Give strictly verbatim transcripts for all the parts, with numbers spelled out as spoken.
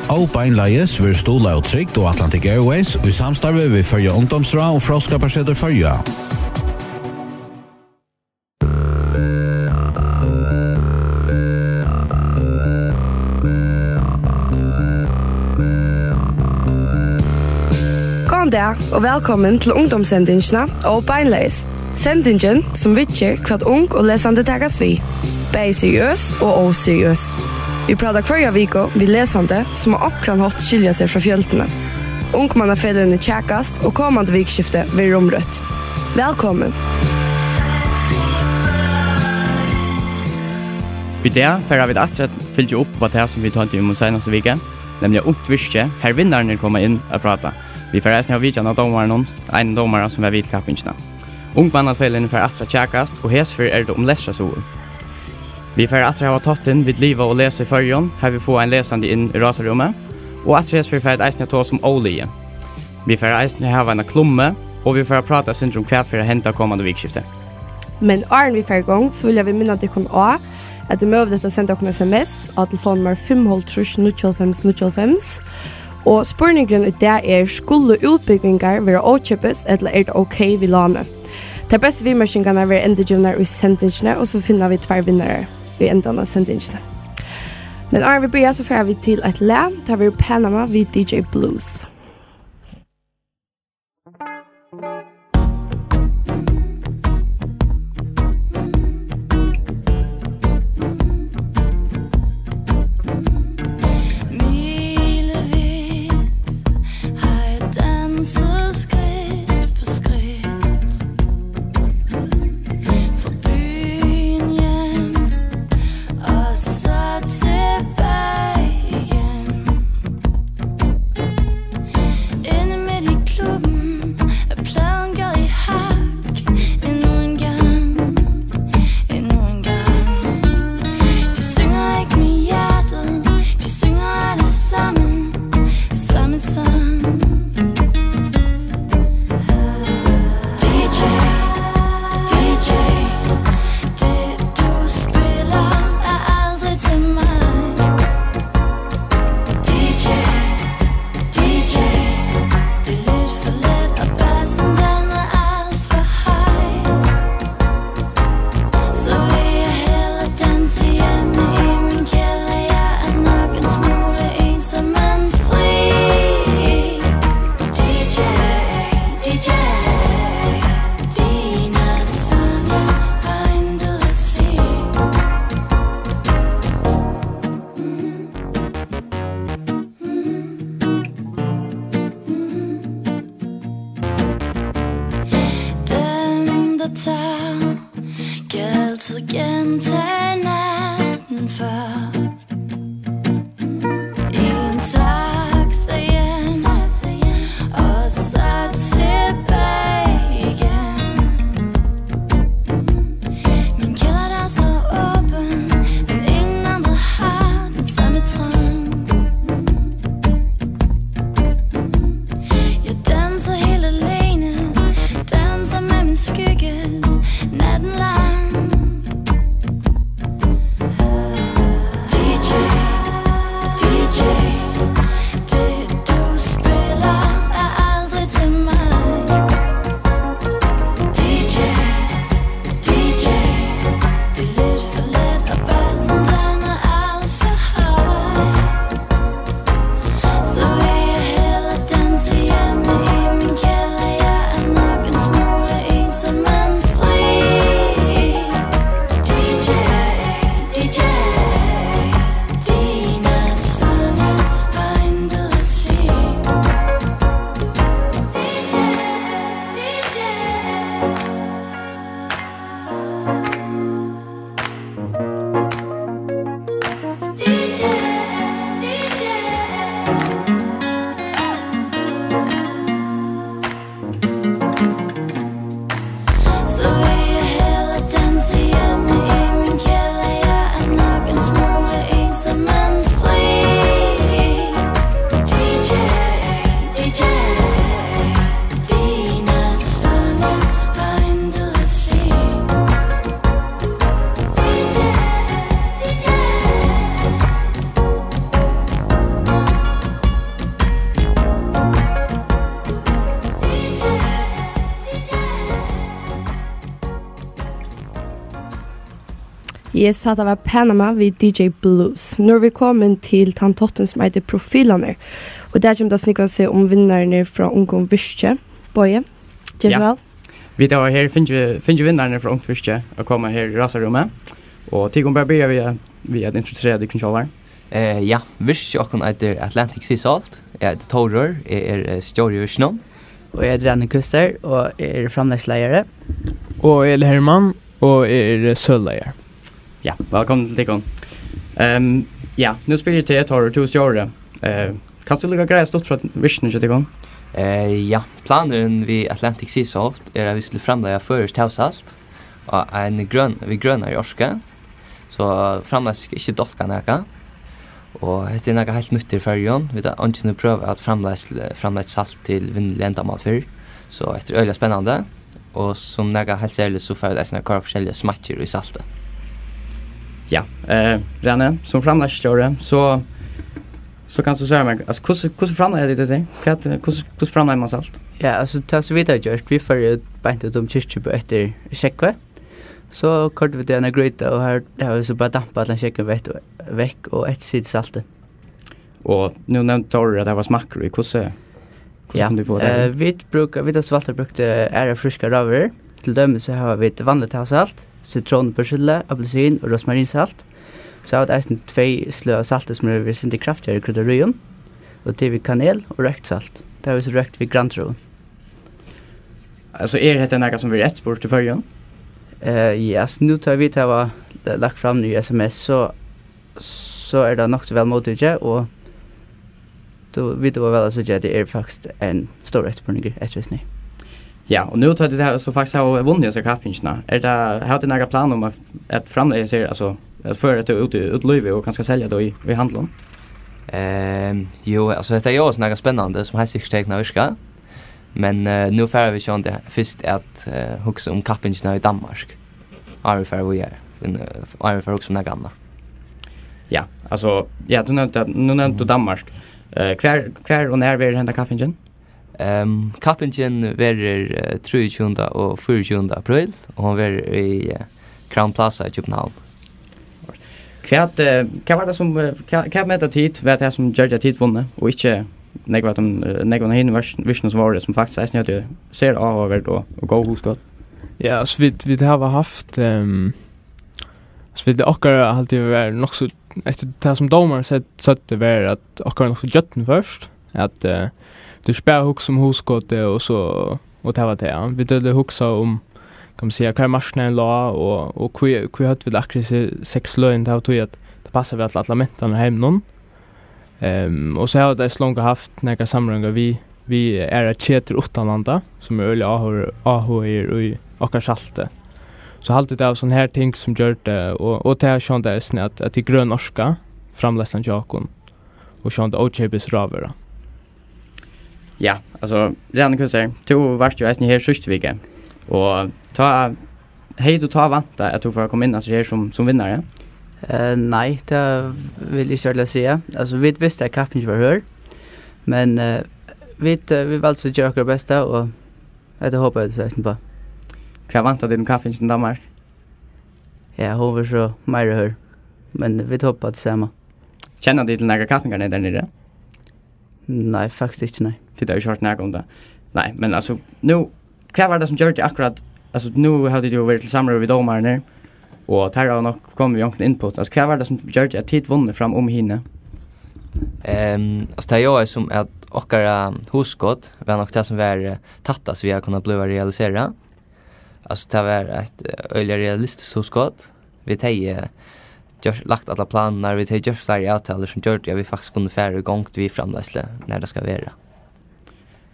Ó beinleiðis verður stuðlað av Trygd og Atlantic Airways í samstarvi við Føroya Ungdómsráð og Fróðskaparsetur Føroya. Góðan dag og vælkomin til ungdómssendingina Ó beinleiðis. Sendingin, sum viðger, hvat ung og lesandi takast við, bæði seriøs og óseriøs. Vit práta hvørja viku við lesandi, sum á onkran hátt skilja seg frá fjøldini. Ungmannafeløgini kjakast, og komandi vikuskifti verður umrøtt. Vælkomin. Í dag fara vit aftur at fylgja upp á tað, sum vit toyttu um seinastu viku, nemliga ungt virki, har vinnararnir koma inn at práta. Vit fara eisini at vitja av dómaranum, ein dómara, sum var við til kappingina. Ungmannafeløgini fara aftur at kjakast, og hesa ferð er tað um lestrarsugur. Vit fara aftur at hava táttin Vit liva og lesa í Føroyum, har vit fáa ein lesandi inn í rásarúmið, og aftur hesa ferð fara vit eisini at tosa um ólagi. Vit fara eisini at hava eina klummu, og vit fara at práta eitt sindur um, hvat fer at henda komandi vikuskifti. Men áðrenn vit fara í gongd, so vilja vit minna tykkum á, at tað er møguligt at senda okkum S M S á telefonnummar fimm hálvtrýss níggjuoghálvfems níggjuoghálvfems. Og spurningurin í dag er: Skulu útbúgvingar vera ókeypis, ella er tað ok við láni? Tær bestu viðmerkingarnar verða endurgivnar í sendingini, og so finna vit tveir vinnarar í endan av sendingini. Men áðrenn vit byrja, so fara vit til eitt lag. Tað verður Panama við D J Blues. Milevidt har jeg danser skridt for skridt, fra byen hjem og så tilbage igen. Yes, hatta var Panama við D J Blues. Nú eru vit komin til tann táttin, sum eitur Profilarnir. Og der kemur tað at snúgva seg um vinnararnar frá Ungum Virki. Bogi, ger so Ja. væl. Vit hava her fingið, fingið vinnararnar frá Ungt Virki at koma her í Rásarrúmið. Og tit kunnu bara byrja við at, við at introdusera tykkum sjálvar. Eh, ja, virkið okkum eitur Atlantic Sea Salt. Eg eiti Tórur, eg eri, eh, stjóri í virkinum. Og eg eiti Rani Kuster, og eg eri framleiðsluleiðari. Og eg eri Hermann, og eg eri, eh, søluleiðari. Ja, vælkomin til tykkum. Ehm, ja, nú spyrji eg teg, Tórur, tú ert stjóri. Eh, kanst tú líka greiða stutt frá virkinum hjá tykkum? Eh, ja, planurin við Atlantic Sea Salt er, at vit skulu framleiða føroyskt havsalt og ein grøn, við grønari orku. So framleiðsla skal ikki dálka nakað. Og hetta er nakað heilt nýtt í Føroyum. Vit hava eingin prøvað at framleiðslu, framleitt salt til vinnulig endamál fyrr. So hetta er øgiliga spennandi. Og sum nakað heilt serligt, so fara vit eisini at koyra forskelligar smakkir í saltið. Ja, eh, Rani, sum framleiðslustjóri, so, so kanst tú svara mær, altso, hvussu, hvussu framleiða tit hetta? Hvat, hvussu, hvussu framleiðir mann salt? Ja, altso, tað sum vit hava gjørt, vit fóru út, beint út um Kirkjubø eftir sjógvi. So koyrdu vit í eina grýtu, og har hava vit so bara dampað allan sjógvin vekk, vekk, og eftir situr saltið. Og nú nevndi Tórur, at tað var smakkur í. Hvussu, hvussu Ja, kunnu tit fáa tað? eh, vit brúka, vit hava so valt at brúkt, eh, aðrar frískar rávørur. Til dømis so hava vit vanligt havsalt, sitrón, persilla, appelsin og rosmarinsalt. So hava vit eisini tvey sløg av salti, sum eru við sindur kraftigari kryddaríum, og tað er við kanel og roykt salt. Tað hava vit so roykt við grandrúvum. Altso, er hetta nakað, sum verður eftirspurt í Føroyum? Eh, ja, so nú tá vit hava lagt fram nú í S M S, so, so er tað nokk so væl móttikið, og tú, vit duga væl at síggja, at tað er faktiskt ein stórur eftirspurningur eftir hesum. Ja, og nú tá tit hava, so faktiskt hava vunnið hesa kappingina, er tað, hava tit nakran plan um at, at framleiða hesi her, altso, at føra hetta út í, út í lívið og kanska selja tað í, í handlum? Ehm, jú, altso, hetta er jú eisini nakað spennandi, sum heilt sikkurt hevði kunnað virkað. Men, eh, nú fara vit sjálvandi fyrst at, eh, hugsa um kappingina í Danmark. Áðrenn vit fara víðari. Men, eh, áðrenn vit fara at hugsa um nakað annað. Ja, altso, ja, tú nevndi at, nú nevndi tú Danmark. Eh, hvar, hvar og nær verður henda kappingin? Ehm, kappingin verður, eh, trýogtjúgunda og fýraogtjúgunda apríl, og hon verður í, eh, Crowne Plaza í København. Hvat, eh, hvat var tað sum, eh, hvat, hvat meta tit, var tað sum gjørdi at tit vunnu, og ikki nógv av teimum, eh, nógv av hinum vers-, virkinum sum vóru, sum faktiskt eisini høvdu sera áhugaverd og, og góð hugskot? Ja, altso, vit, vit hava havt, ehm, altso, vit, okkara, haldi eg, var nokk so, eftir tað sum dómarin sett-, søgdi, var, at okkara var nokk so gjøgnumført, at, eh, tú spælir hugsa um hugskotið, og so, og tað var tað, ja. Vit høvdu hugsað um, kann man siga, hvar marknaðurin lá, og, og hví, hví høvdu vit akkurát hesi seks sløgini, tað var tí, at tað passar væl til allar mentanir í heiminum. Ehm, og so hava tey so longu havt nakrar samrøðingar við, við aðrar ketur uttanlanda, sum eru øgiliga áhuga-, áhugaðir í okkara salti. So haldi eg, tað var sovorðin her ting, sum gjørdi, og, og tað er sjálvandi eisini, at, at tað er grøn orka, framleiðslan hjá okkum, og sjálvandi ókeypis rávøra. Ja, altso, Rani Kuster, tú vart jú eisini her síðstu viku, og tá, hevði tú tá væntað, at tú fór at koma inn, altso, her sum, sum vinnari? Eh, nei, tað vil eg ikki ordiliga siga. Altso, vit vistu, at kappingin var hørð, men, eh, vit, eh, vit valdu so at gera okkara besta, og hetta hopaðu vit so eisini uppá. Hvat vænta tit um kappingina í Danmark? Ja, hon verður so meira hørð, men vit hopa uppá tað sama. Kenna tit til nakrar kappingar niðri har niðri? Nei, faktiskt ikki, nei. Tit hava ikki hoyrt nakað um tað? Nei, men altso, nú, hvat var tað sum gjørdi akkurát, altso, nú hava tit jú verið til samrøðu við dómararnar, og teir hava nokk komið við onkrum input. Altso, hvat var tað sum gjørdi, at tit vunnu fram um hini? Ehm, altso, tað ljóðaði sum, at okkara hugskot var nokk tað, sum var, eh, tættast við at kunna blíva realiserað. Altso, tað var eitt, eh, øgiliga realistiskt hugskot. Vit hevði, eh, gjørt, lagt allar planirnar, vit hevði gjørt fleiri avtalur, sum gjørdu, at vit faktiskt kunnu fara í gongd við framleiðslu, nær tað skal vera.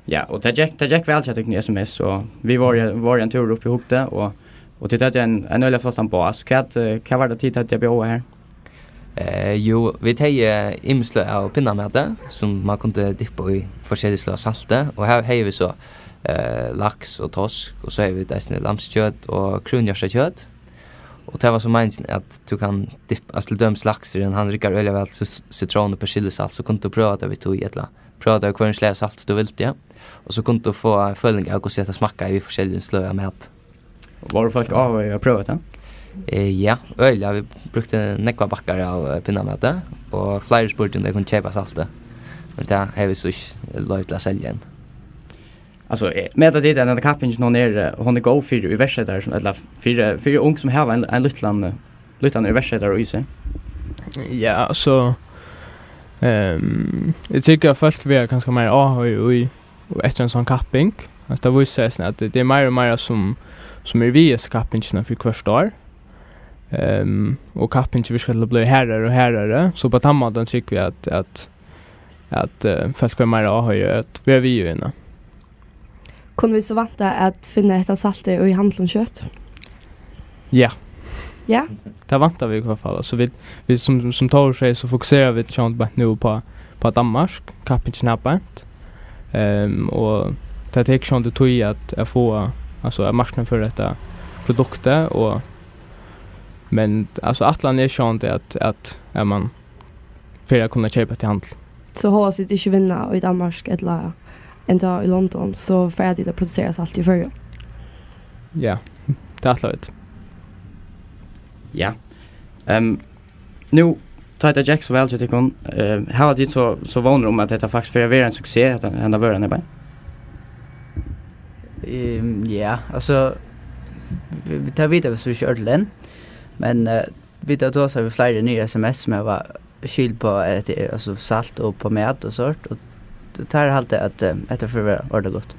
Ja, og tað gekk, tað gekk væl hjá tykkum í S M S, og vit vóru, vóru ein túr uppi í Hugde, og, og tit høvdu ein, ein øgiliga flottan bás. Hvat, eh, hvat var tað, tit høvdu at bjóða her? Eh, jú, vit hevði ymisk sløg av pinnamati, sum man kundi dyppa í forskellig sløg av salti, og her hevði vit so, eh, laks og tosk, og so hevði vit eisini lambskjøt og krúnhjørtakjøt. Og tað var so meiningin, at tú kann dyppa, altso, til dømis laksurin, hann riggar øgiliga væl til s-, sitrón og persillusalt, so kundi tú prøva tað við tí, ella prøva tað við hvørjum slag av salt tú vildi, ja. Og so kundi tú fáa ein føling av, hvussu hetta smakkaði við forskelligum sløg av mat. Vóru fólk áhugað í at prøva hetta? Eh, ja, øgiliga. Vit brúktu nógvar bakkar av, eh, pinnamati, og fleiri spurdu um tey kundu keypa saltið. Men tað hava vit so ikki loyvi til at selja enn. Altso, eh, meta tit at henda kappingin, hon er, eh, hon er góð fyri íverksetarar sum, ella fyri, fyri ung sum hava ein, ein lítlan, eh, lítlan íverksetara í sær? Ja, altso, ehm, eg tykki at fólk verða kanska meira áhugað í, og eftir ein sånn kapping. Altso, tað vísir seg eisini, at tað er meira og meira sum, sum er við hesa kappingina fyri hvørt ár. Ehm, og kappingin virkar til at blíva harðari og harðari, so á tann mátan trúgvi eg at, at, at, eh, fólk verða meira áhugað í at vera við í henni. Kunnu vit so vænta at finna hetta saltið í handlum skjótt? Ja. Ja? Tað vænta vit í hvørt fall. Altso, vit, vit sum, sum Tór sigur, so fokusera vit sjálvandi beint nú upp á, upp á Danmark, kappingin her beint. Ehm, og tað tekur sjálvandi tíð at, at fáa, altso, at marknaðarføra hetta produktið, og, men, altso, ætlanin er sjálvandi at, at, at man fer at kunna keypa til handil. So hóast tit ikki vinna í Danmark ella enntá í London, so fara tit at produsera saltið í Føroyum? Ja, tað ætla vit. Ja. Ehm, nú, tá tað gekk so væl hjá tykkum, eh, hava tit so, so vónir um, at hetta faktiskt fer at vera ein suksess, at henda vøran er bein? Ehm, ja, altso, vit, vit, tað vita vit so ikki øll enn, men, eh, vit hava tosað við fleiri niðri í S M S sum hava skil á, at tað er, altso, salt og á mat og sovorðið, og teir halda at, eh, hetta fer at vera ordiliga gott.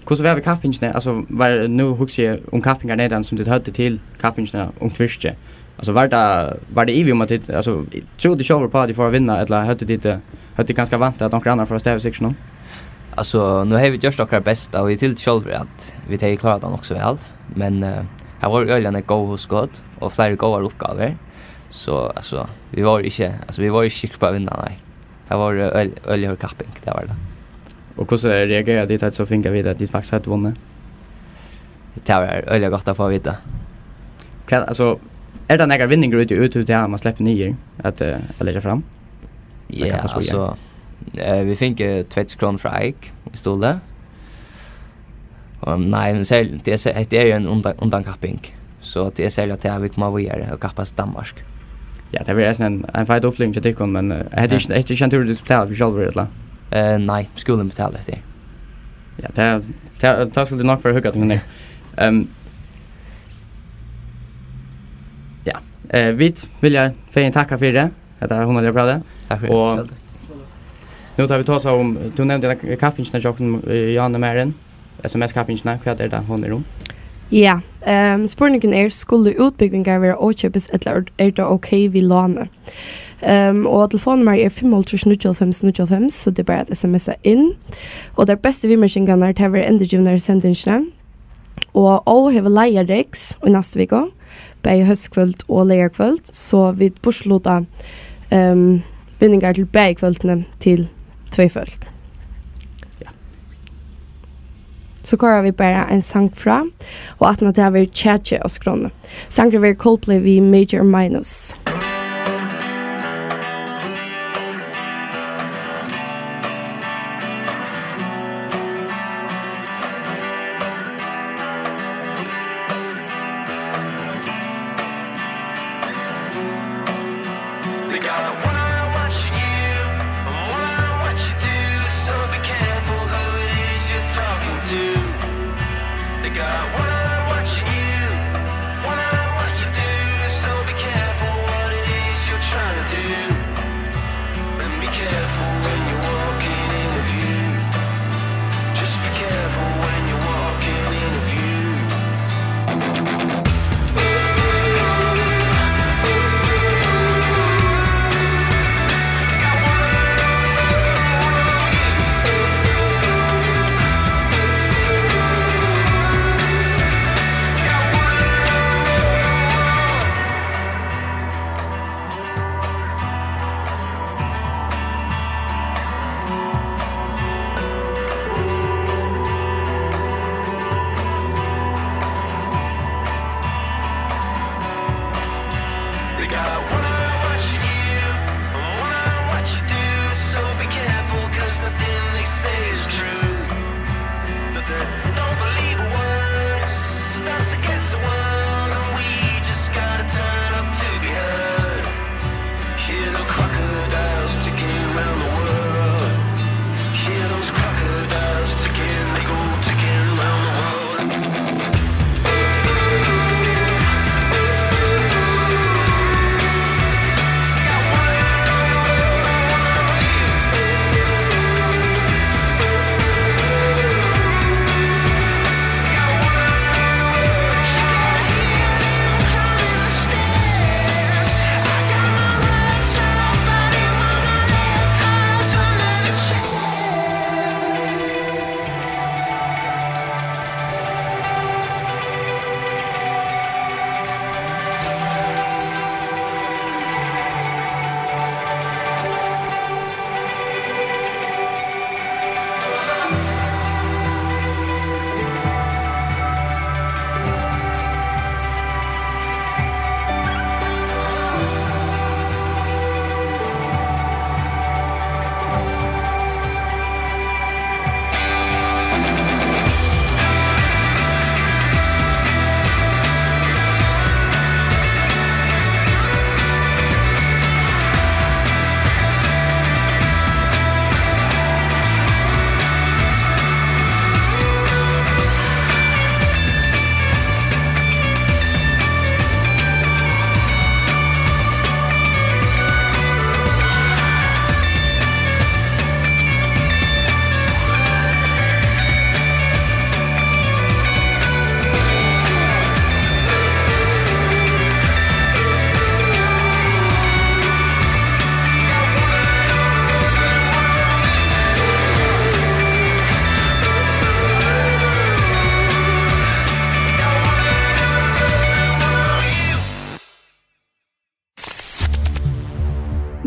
Hvussu var við kappingini? Altso, var, nú hugsi eg um kappingarneytarnar, sum tit høvdu til kappingina Ungt Virki. Altso, var tað, var tað ivi um, at tit, altso, trúðu tit sjálvir á, at tit fóru at vinna, ella høvdu tit, eh, høvdu tit kanska væntað, at onkur annar fór at stava sigrinum? Altso, nú hava vit gjørt okkara besta, og vit hildu sjálvir, at vit hava klárað tað nokk so væl. Men, eh, her vóru øgiliga nógv góð hugskot og fleiri góðar uppgávur. So, altso, vit vóru ikki, altso, vit vóru ikki sikrir á at vinna, nei. Her vóru øl-, øgiliga hørð kapping, tað var tað. Og hvussu reageraðu tit, tá tit so fingu at vita, at tit faktiskt høvdu vunnið? Tað var øgiliga gott at fáa at vita. Hvat, altso, er tað nakar vinningur í tí, út av tað, at man sleppur niður at, eh, at leggja fram? Ja, altso, eh, vit fingu tvey túsund krónur frá Eik í stuðli. Og nei, men serliga, tað er se-, hetta er jo ein undan-, undankapping. So tað er serliga tað, at vit koma víðari og kappast Danmark. Ja, tað verður eisini ein, ein feit uppliving hjá tykkum, men, eh, hetta er ikki, hetta er ikki ein túrur, tit betala fyri sjálvir, ella? Eh, nei, skúlin betalir hetta. Ja, tað, tað, tað skulu tit nokk fáa hugt at, men, ehm, ja, eh, vit vilja fegin takka fyri hetta hugnaliga prátið. Takk fyri. Og sjálv takk. Nú tá vit tosa um, tú nevndi hana kappingina hjá okkum, eh, Jane Marin, S M S-kappingina, hvat er tað, hon er um? Ja, ehm, spurningurin er, skulu útbúgvingar vera ókeypis, ella er, er tað ok við láni? Ehm, og telefonnummarið er fimmoghálvtrýss níggjuoghálvfems níggjuoghálvfems, so tað er bara at S M S-a inn. Og tær bestu viðmerkingarnar, tær verða endurgivnar í sendingini. Og Ó hevur leiðarex í næstu viku, bæði hóskvøld og leygarkvøld, so vit burturluta, ehm, vinningar til bæði kvøldini til tvey fólk. Ja. So koyra vit bara ein sang frá, og aftan á tað verður kjakið á skránni. Sangurin verður Coldplay við Major Minus.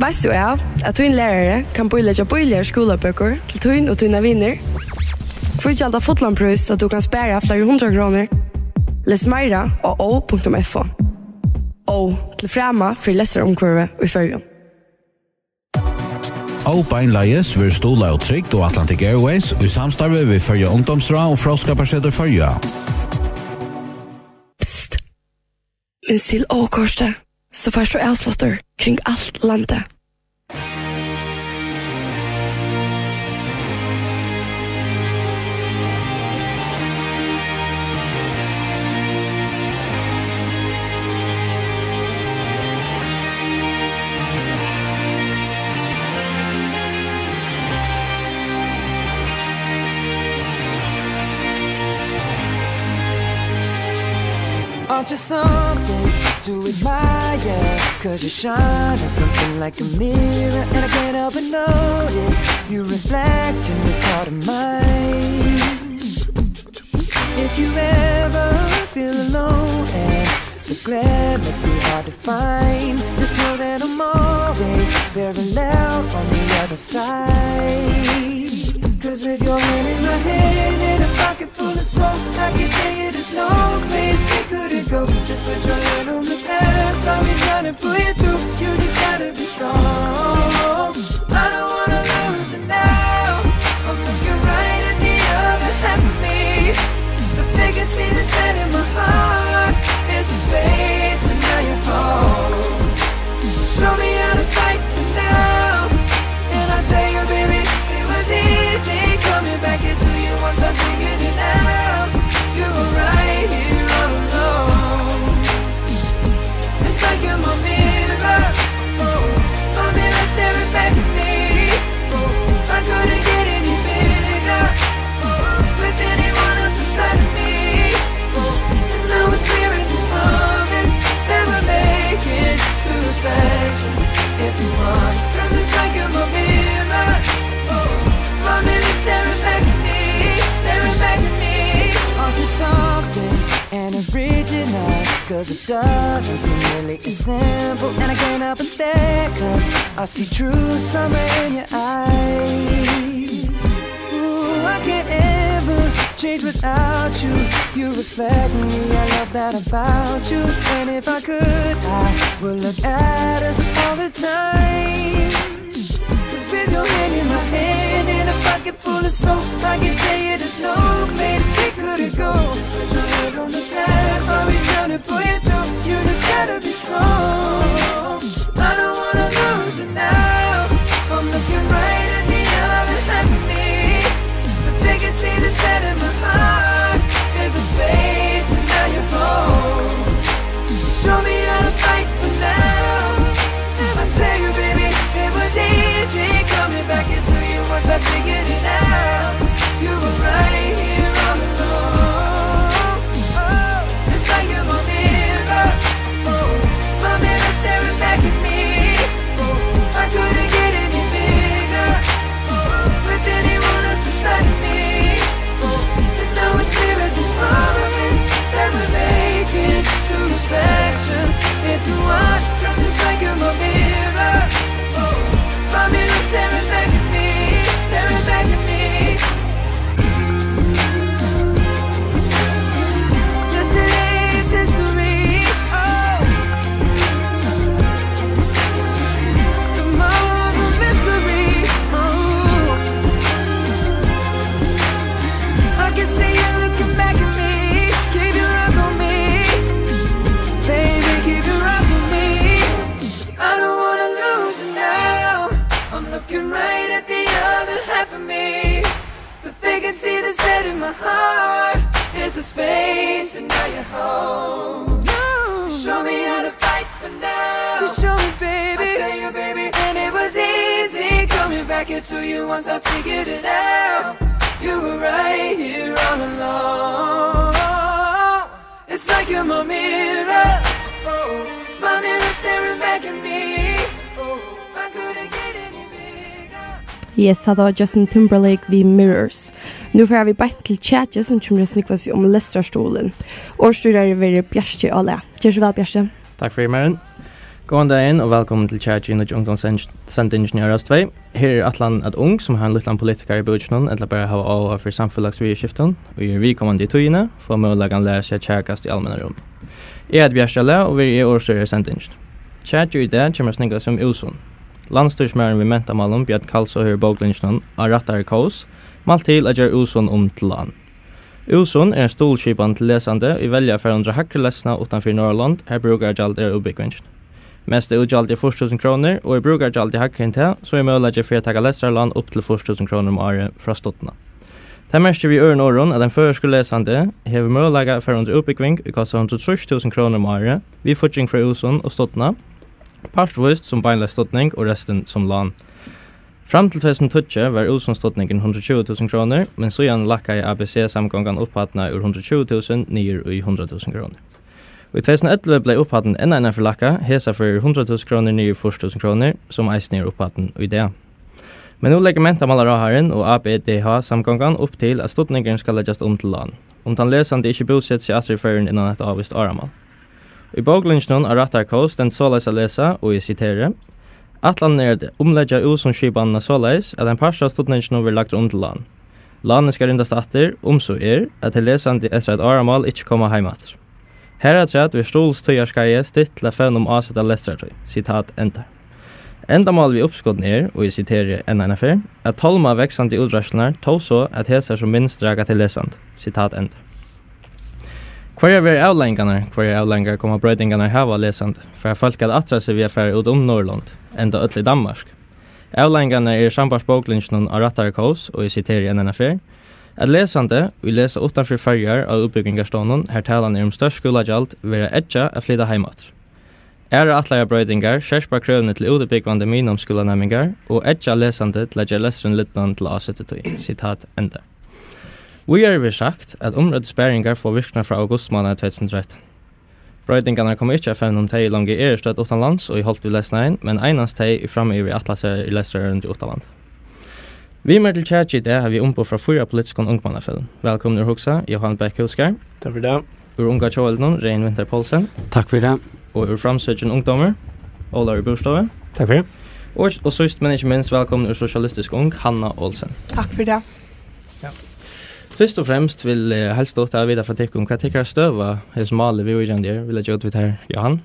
Veitst tú av, at tín lærari kann bíleggja bíligar skúlabøkur til tín og tínar vinir? Hví gjalda fullan prís, so tú kann spara fleiri hundrað krónur? Les meira á ó punktum f o. Ó, til frama fyri lestrarumhvørvið í Føroyum. Ó beinleiðis verður stuðlað av Trygd og Atlantic Airways í samstarvi við Føroya Ungdómsráð og Fróðskaparsetur Føroya. Psst! Minst til Ó-kortið, so fært tú avsláttur kring alt landið. Aren't you something to admire? 'Cause you shine like something like a mirror, and I can't help but notice you reflect in this heart of mine. If you ever feel alone and the glare makes me hard to find, just know that I'm always very loud on the other side. 'Cause with your hand in my hand and a pocket full of soul, I can tell you there's no place we couldn't go. Just put your hand on the past, I'll be trying to pull you through. You just gotta be strong. I don't wanna lose you now. I'm looking right at the other half of me. The vacancy that's set in my heart is a space, and now you're home. Show me how to fight for now. And I tell you, baby, it was easy coming back into you once I figured it out. You were right here all along. It's like you're my mirror. Oh, my mirror staring back at me. Oh, I couldn't get any bigger. Oh, with anyone else beside of me. Oh, and now it's clear as this promise that we're making two reflections into one. 'Cause it's like you're my mirror. Oh, my mirror staring back at me, staring back at me. Aren't you something and original? 'Cause it doesn't seem really as simple. And I can't help but stare, 'cause I see true summer in your eyes. Ooh, I can't ever change without you. You reflect me, I love that about you. And if I could, I would look at us all the time. 'Cause with your hand in my hand and a pocket full of soap, I can tell you there's no place we couldn't go. Just put your head on the past, I'll be trying to pull you through. You just gotta be strong. 'Cause I don't wanna lose you now. I'm looking right at the other half of me. The vacancy that's set in my heart is a space, and now you're home. Show me how to fight for now. I tell you, baby, it was easy coming back into you once I figured it out. You were right here all along. Oh, it's like you're my mirror. Oh, my mirror staring back at me. Oh, I couldn't get any bigger. Oh, with anyone else beside of me. And now it's clear as this promise that we're making two reflections into one. 'Cause it's like you're my mirror. Oh, my mirror staring back at me, staring back at me. Yesterday's history. Oh, tomorrow's a mystery. Oh. I can see you looking back at me. Keep your eyes on me. Baby, keep your eyes on me. I don't wanna lose you now. I'm looking right at the other half of me. The vacancy that's set in my heart is a space, and now you're home. No. Show me how to fight for now. You show me, baby. I tell you, baby, and it was easy coming back here to you once I figured it out. You were right here all along. It's like you're my mirror. Oh, my mirror staring back at me. Oh, I couldn't get any bigger. Yes, hatta var Justin Timberlake við Mirrors. Nú fara vit beint til kjakið, sum kemur at snúgva seg um lestrarstuðulin. Orðstýrari verður Bjarki á Lað. Ger so væl, Bjarki. Takk fyri, Marin. Góðan dagin og vælkomin til Kjakið, nýggju ungdómssendingina á Rás tvey. Her er ætlanin, at ung, sum hava ein lítlan politikara í búkinum, ella bara hava áhuga fyri samfelagsviðurskiftum, ið eru viðkomandi í tíðini, fáa møguleikan at læra seg at kjakast í almenna rúminum. Eg heiti Bjarki Ahle og verði eg orðstýrari í sendingini. Kjakið í dag kemur at snúgva seg um ÚSUN. Landsstýrismaðurin við mentamálum, Bjørn Kalsoy, hevur í bóklinginum Á rættari kós mælt til at gera ÚSUN um til lán. ÚSUN er ein stuðulsskipan til lesandi, ið velja at fara undir hægri lesnað uttan fyri Norðurlond, har brúkaragjald er á útbúgvingini. Mesta útgjaldið er fýrs túsund krónur, og er brúkaragjaldið hægri enn tað, so er møguleiki fyri at taka lestrarlán upp til fýrs túsund krónur um árið frá Studna. Tað merkir við øðrum orðum, at ein føroyskur lesandi hevur møguleika at fara undir útbúgving, ið kostar hundrað og trýss túsund krónur um árið, við fígging frá ÚSUN og Studna, partvíst sum beinleiðis studning og restin sum lán. Fram til tvey túsund og tíggju var ÚSUN-studningurin hundrað og tjúgu túsund krónur, men síðan lækkaði A B C-samgongan upphæddina úr hundrað og tjúgu túsund niður í hundrað túsund krónur. Og í tvey túsund og ellivu bleiv upphæddin enn einaferð lækkað, hesa ferð úr hundrað túsund krónur niður í fýrs túsund krónur, sum eisini er upphæddin í dag. Men nú leggur mentamálaráðharrin og A B D H-samgongan upp til, at studningurin skal leggjast um til lán, um tann lesandi ikki búsetir seg aftur í Føroyum innan eitt ávíst áramál. Í bóklinginum Á rættari kós stendur soleiðis at lesa, og eg siteri: Ætlanin er at umleggja ÚSUN-skipanina soleiðis, at ein partur av studninginum verður lagdur um til lán. Lánið skal rindast aftur, um so er, at tey lesandi eftir eitt áramál ikki koma heim aftur. Harafturat verður stuðulstíðarskeiðið stytt til at fevna um ásetta lestrartíð. Sitat enda. Endamálið við uppskotinum er, og eg siteri enn eina ferð, at tálma vaksandi útreiðslurnar, tó so at hesar sum minst raka tey lesandi. Sitat enda. Hvørjar verða avleiðingarnar? Hvørjar avleiðingar koma broytingarnar hava á lesandi? Fara fólk at aftra seg við at fara út um Norðurlond, enda øll í Danmark? Avleiðingarnar eru sambært bóklinginum Á rættari kós, og eg siteri enn eina ferð, at lesandi, ið lesa uttan fyri Føroyar á útbúgvingarstovnum, har talan er um stórt skúlagjald, verða eggjað at flyta heim aftur. Aðrar ætlaðar broytingar skerpa krøvini til útibúgvandi miðnámsskúlanæmingar og eggja lesandi til at gera lesturin lidnan til ásettu tíð. Sitat enda. Víðari verður sagt, at umrøddu sparingar fáa virknað frá augustmánaði tvey túsund og trettan. Broytingarnar koma ikki at fevna um tey, ið longu eru stødd uttanlands og í holt við lesnaðin, men einans tey, ið framyvir ætla sær í lestrarørindi uttanlands. Við mær til Kjakið í dag havi eg umboð frá fýra politiskum ungmannafeløgum. Vælkomin úr Hugsa, Jóhan Bech Kjølskar. Takk fyri tað. Úr Unga Tjóðveldinum, Regin Winther Poulsen. Takk fyri tað. Og úr Framsøkin Ungdómur, Ólavur í Bústovu. Takk fyri. Og, og síðst, men ikki minst, vælkomin úr Sosialistisk Ung, Hanna Olsen. Takk fyri tað. Ja. Fyrst og fremst vil eg helst stutt hava at vita frá tykkum, hvat tykkara støða hesum máli viðvíkjandi er. Vil eg geva út við tær, Jóhan?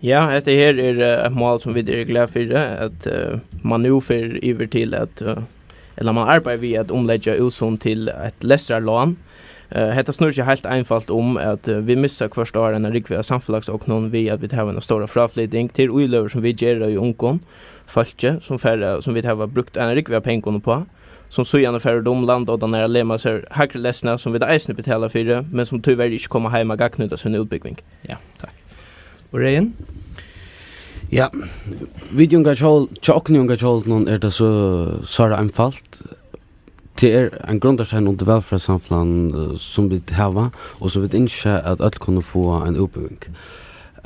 Ja, hetta her er, eh, eitt mál sum vit eru glað fyri, at, eh, man nú fer yvir til at, eh, ella man arbeiðir við at umleggja ÚSUN til eitt lestrarlán. Eh, hetta snýr seg heilt einfalt um, at, eh, vit missa hvørt ár eina rúgvu av samfelagsognum við, at vit hava eina stóra fráflyting. Tað er íløgur, sum vit gera í ungum fólki, sum fara, sum vit hava brúkt eina rúgvu av pengum uppá, sum síðani fara út um landoddarnar at lema sær hægri lesnað, sum vit eisini betala fyri, men sum tíverri ikki koma heim at gagnnýta sína útbúgving. Ja, takk. Og Regin? Ja, vit í Unga Tjóð-, hjá okkum í Unga Tjóðveldinum er tað so sára einfalt. Tað er ein grundarstein undir vælferðarsamfelagnum, eh, sum vit hava, og sum vit ynskja, at øll kunnu fáa ein útbúgving.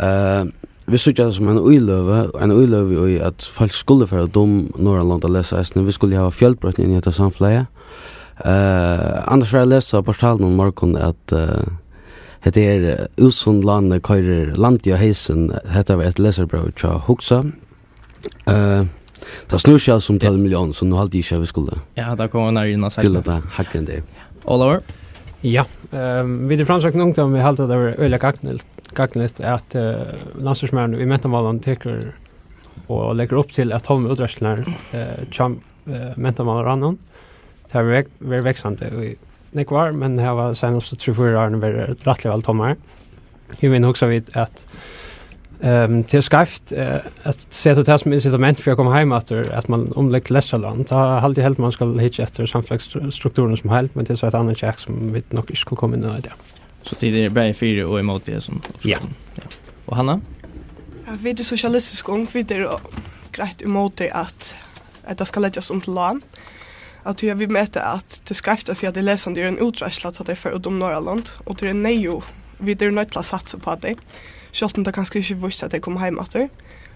Eh, vit síggja tað sum eina íløgu, eina íløgu í, at fólk skulu fara út um Norðurlond at lesa eisini. Vit skulu hava fjølbroytni inn í hetta samfelagið. Eh, annars var eg at lesa á portalinum í morgun, at, eh, hetta her, eh, ÚSUN-lánið koyrir landið á heysin. Hetta var eitt lesarapróv hjá Hugsa. Eh, tað snýr seg altso um tólv milliónir, so nú haldi eg ikki, at vit skulu Ja, tað koma nær inn á grilla seinni. Tað hægri enn tað. Ólavur? Ja, ehm, vit í Framsøkin Ungdómi, vit halda, at tað verður øgiliga gagnligt, gagnligt at, eh, landsstýrismaðurin í mentamálum tekur og leggur upp til at tálma útreiðslurnar, eh, hjá, eh, mentamálaráðnum. Tað hevur vek-, verið vaksandi í nógv ár, men hava seinastu trý, fýra árini verið rættiliga væl tálmaðar. Eg meini, hugsa vit, at, ehm, tað er skeivt, eh, at seta tað sum incitament fyri at koma heim aftur, at man umleggur til lestrarlán. Tá haldi eg heldur, man skal hyggja eftir samfelagsstruktúrunum sum heild, men tað er so eitt annað kjak, sum vit nokk ikki skulu koma inn á í dag. So tit eru bæði fyri og ímóti hesum Ja. uppskotinum? Ja. Og Hanna? Ja, vit í Sosialistisk Ung, vit eru greitt ímóti, at, at tað skal leggjast um til lán. At tí at vit meta, at tað er skeivt at siga, at tey lesandi eru ein útreiðsla, tá tey fara út um Norðurlond, og tað er neyðugt, vit eru noydd til at satsa upp á tey. Sjálvt um tað kanska ikki er víst, at tey koma heim aftur.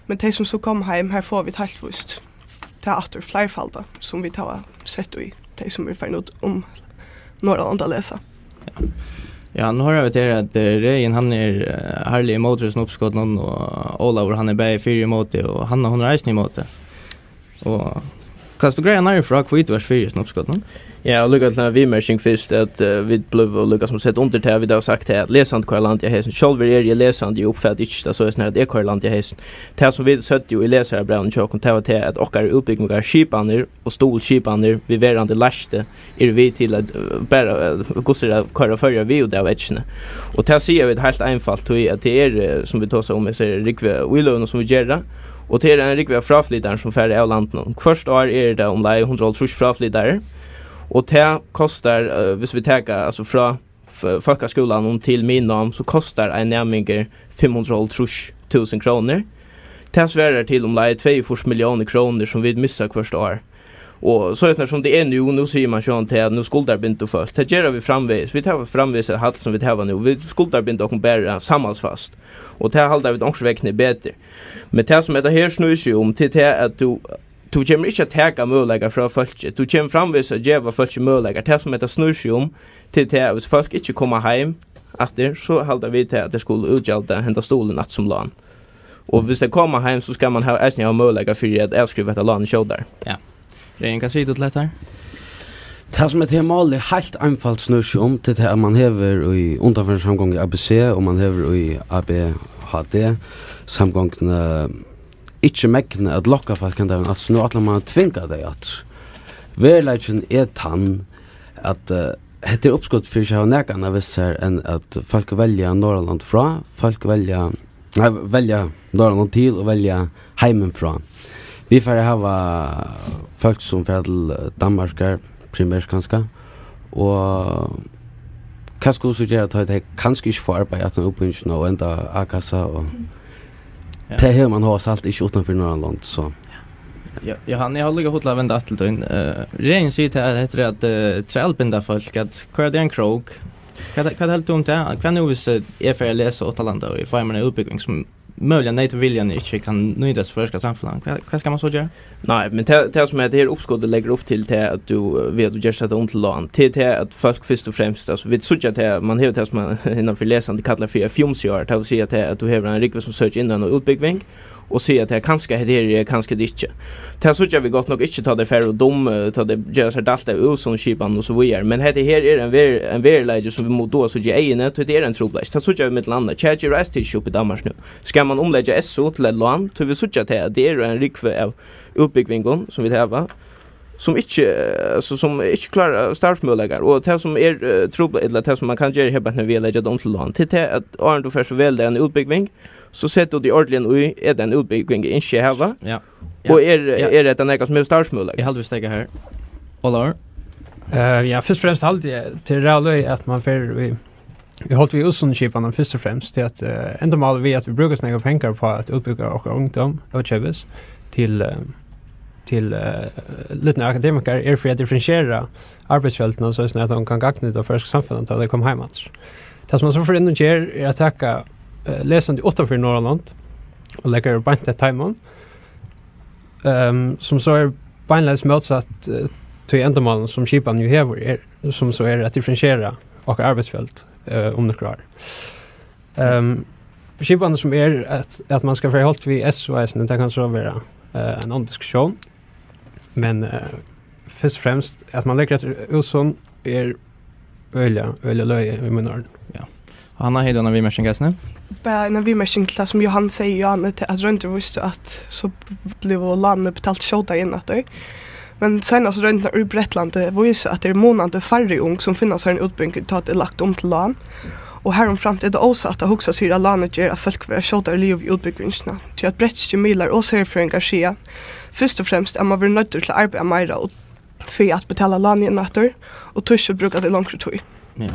Men tey, sum so koma heim, har fáa vit heilt víst tað aftur fleirfalda, sum vit hava sett í tey, sum eru farin út um Norðurlond at lesa. Ja. Ja, nú hoyra vit her, at, eh, Regin, hann er, eh, harðliga ímóti hesum uppskotinum, og Ólavur, hann er bæði fyri og ímóti, og Hanna, hon er eisini ímóti. Og kanst tú greiða nærri frá, hví tú ert fyri hesum uppskotinum? Ja, og líka til eina viðmerking fyrst, at, eh, vit blivu líka sum sett undir tað, vit hava sagt her, at lesandi koyra landið á heysin. Sjálvur eri eg lesandi, eg uppfatti ikki tað soleiðis, at eg koyri landið á heysin. Tað, sum vit søgdu í lesarabrævinum hjá okkum, tað var tað, at okkara útbúgvingarskipanir og stuðulsskipanir, við verandi leiðslu, eru við til at, eh, bara, eh, hvussu er at koyra Føroyar við út av eggini. Og tað siga vit heilt einfalt, tí at tað er, eh, sum vit tosa um, hesar rúgvu íløgurnar, sum vit gera, og tað er ein rúgva av fráflytarum, sum fara av landinum. Hvørt ár er tað umleið hundrað og hálvtrýss fráflytarar, og tað kostar, eh, hvis vit taka, altso, frá f-, fólkaskúlanum til miðnám, so kostar ein næmingur fimm hundrað og hálvtrýss túsund krónur. Tað svarar til umleið tveyogfýrs milliónir krónur, sum vit missa hvørt ár. Og soleiðis sum tað er nú, nú sigur man sjálvandi til, at nú skuldarbindur fólk. Tað gera vit framvegis. Vit hava framvegis eitt hald, sum vit hava nú. Vit skuldarbinda okkum bara samhaldsfast. Og tað halda vit onkursvegna er betri. Men tað, sum hetta her snýr seg um, til tað, at tú, tú kemur ikki at taka møguleikar frá fólki. Tú kemur framvegis at geva fólki møguleikar. Tað, sum hetta snýr seg um, til tað, at hvis fólk ikki koma heim aftur, so halda vit til, at tey skulu útgjalda henda stuðulin aftur sum lán. Og hvis tey koma heim, so skal man hava, eisini hava møguleika fyri at avskriva hetta lánið skjótari. Ja. Regin, hvat sigur tú til hetta her? Tað, sum hetta her málið heilt einfalt snýr seg um, tað er tað, at man hevur í undanfarnu samgongu A B C, og man hevur í A B H D samgonguni ikki megnað at lokka fólk hendan vegin, altso, nú ætlar man at tvinga tey aftur. Veruleikin er tann, at, eh, hetta er uppskot fyri ikki at hava nakað annað við sær enn at fólk velja Norðurlond frá, fólk velja, nei, velja Norðurlond til og velja heimin frá. Vit fara at hava fólk, sum fara til, eh, Danmarkar, primært kanska, og hvat skulu so gera, tá tey kanska ikki fáa arbeiði aftan á útbúgvingina og enda A-kassa og Ja. Tað hevur man hóast alt ikki uttanfyri Norðurlond, so. Ja, Johan, eg havi líka hug til at venda aftur til tín. Eh, Regin sigur til at hetta er at, eh, trælbinda fólk, at koyra tey í ein krók. Hvat, hvat heldur tú um tað? Hvat nú, hvis, eh, eg fer at lesa uttanlanda og eg fái mær eina útbúgving, sum møguliga neyt og vilja ikki kann nýtast í føroyska samfelagnum? Hvat, hvat skal man so gera? Nei, men tað, tað sum hetta her uppskotið leggur upp til, tað at tú, eh, við at tú ger hetta um til lán, til tað at fólk fyrst og fremst, altso, vit síggja tað, man hevur tað sum man innan fyri lesandi kallar fyri fjumsiár, tað vil siga tað at tú hevur ein rúgvu sum søkja inn á eina útbúgving, og siga at tað kanska hetta her er, kanska tað ikki. Tað síggja vit gott nokk ikki, tá tey fara út um, eh, tá tey gera sær dælt av útsøluskipan og so víðari. Men hetta her er ein ver-, ein veruleiki sum vit mugu duga at síggja í eyguni, tí tað er ein trupulleiki. Tað síggja vit millum annað. Tað gera eisini ikki upp í Danmark nú. Skal man umleggja S U til eitt lán, tí vit síggja tað, at tað er ein rúgva av útbúgvingum, sum vit hava, sum ikki, eh, so, sum ikki klára starvsmøguleikar. Og tað sum er, eh, trupult, ella tað sum man kann gera her, bara við at leggja tað um til lán, til tað at áðrenn tú fert so vel tær eina útbúgving, so setur tú teg ordiliga í, er tað ein útbúgving eg ynski at hava? Ja. Og er, ja, er hetta nakað sum hevur starvsmøguleikar? Eg haldi, vit steðga her. Ólavur? Eh, ja, fyrst og fremst haldi eg, tað er ræðuligt, at man fer í, í holt við útsøluskipanina fyrst og fremst, tí at, eh, endamálið við, at vit brúka so nógvar pengar upp á at útbúgva okkara ungdóm, ókeypis, til, eh, til, eh, lidnar akademikarar, er fyri at differentiera arbeiðsfjøldina, so at hon kann gagna tað føroyska samfelagnum, tá tey koma heim aftur. Tað, sum man so fer inn og ger, er at taka, eh, lesandi uttanfyri Norðurlond og leggja tey beint eftir teimum, ehm, sum so er beinleiðis mótsatt, eh, tí endamálinum, sum skipanin jú hevur, er, sum so er at differentiera okkara arbeiðsfjøld, eh, um nøkur ár. Ehm, skipanin, sum er at, at man skal fara í holt við S U eisini, tað kann so vera, eh, ein annar diskusjón. Men, eh, fyrst og fremst, at man leggur eftir útsølu er øgiliga, øgiliga løgið í mínum oygum. Ja. Hanna, hevði tú eina viðmerking eisini? Bara eina viðmerking til tað, sum Johan segði, Johan, til at royndir vístu, at so blivu lánini betalt skjótari inn aftur. Men seinastu royndirnar í Bretlandi vísa, at tað eru munandi færri ung, sum finna sær eina útbúgving, tá tað er lagt um til lán. Og harumframt er tað ósatt at hugsa sær, at lánið ger, at fólk verða skjótari liðug við útbúgvingina. Tí at bretskir miðlar og serfrøðingar siga, fyrst og fremst, at man verður noyddur til at arbeiða meira og fyri at betala lánið inn aftur, og tískil brúka tey longri tíð. Ja.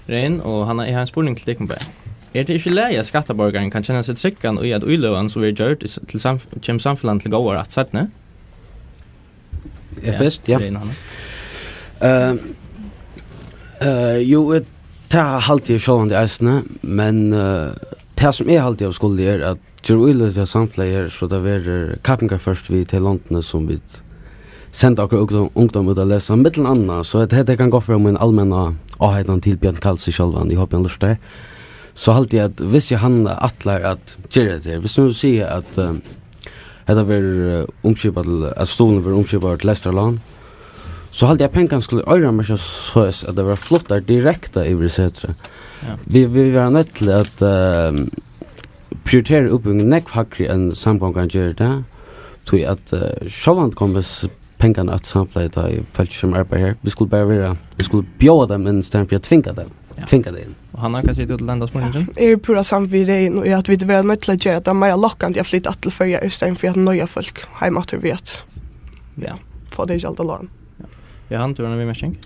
Regin, og Hanna, eg havi ein spurning til tykkum bæði. Er tað ikki í lagi, at skattaborgarin kann kenna seg tryggan í, at íløgan, sum verður gjørd, í s-, til samf-, kemur samfelagnum til góðar aftur seinni? Ja, fyrst, ja. Regin, Hanna. Eh, eh, jú, eh, tað haldi eg sjálvandi eisini, men, eh, tað, sum eg haldi av skuldi, er, at ger íløg til samfelagið her, so tað verður kappingarført við tey londini, sum vit senda okkara ungdóm, ungdóm út at lesa. Millum annað, so hetta, hetta kann gott vera mín almenna áheitan til Bjørn Kalse sjálvan, eg hopi hann lurtar, so haldi eg at viss eg hann ætlar at gera hetta her, viss nú siga at, eh, hetta verður, eh, umskipað til, at stuðulin verður umskipaður til lestrarlán, so haldi eg at pengarnir skulu oyramerkjast soleiðis at tað verða fluttar direkta yvir í Setrið. Ja. Vit, vit verða noydd til at, eh, prioritera útbúgving nógv hægri enn samgongan ger tað, tí at, eh, sjálvandi koma s-, pengarnir aftur samfelagið, tá ið fólk kemur at arbeiða her. Vit skulu bara vera, vit skulu bjóða teimum inn í staðin fyri at tvinga teimum, ja, tvinga tey inn. Og Hanna, hvat sigur tú til henda spurningin? Eg eri púra samd við Regin í, at vit verða noydd til at gera tað meira lokkandi at flyta aftur til Føroyar í staðin fyri at noyða fólk heim aftur við at, ja, fáa tey at gjalda lán. Ja, Hanna, tú hevur eina viðmerking?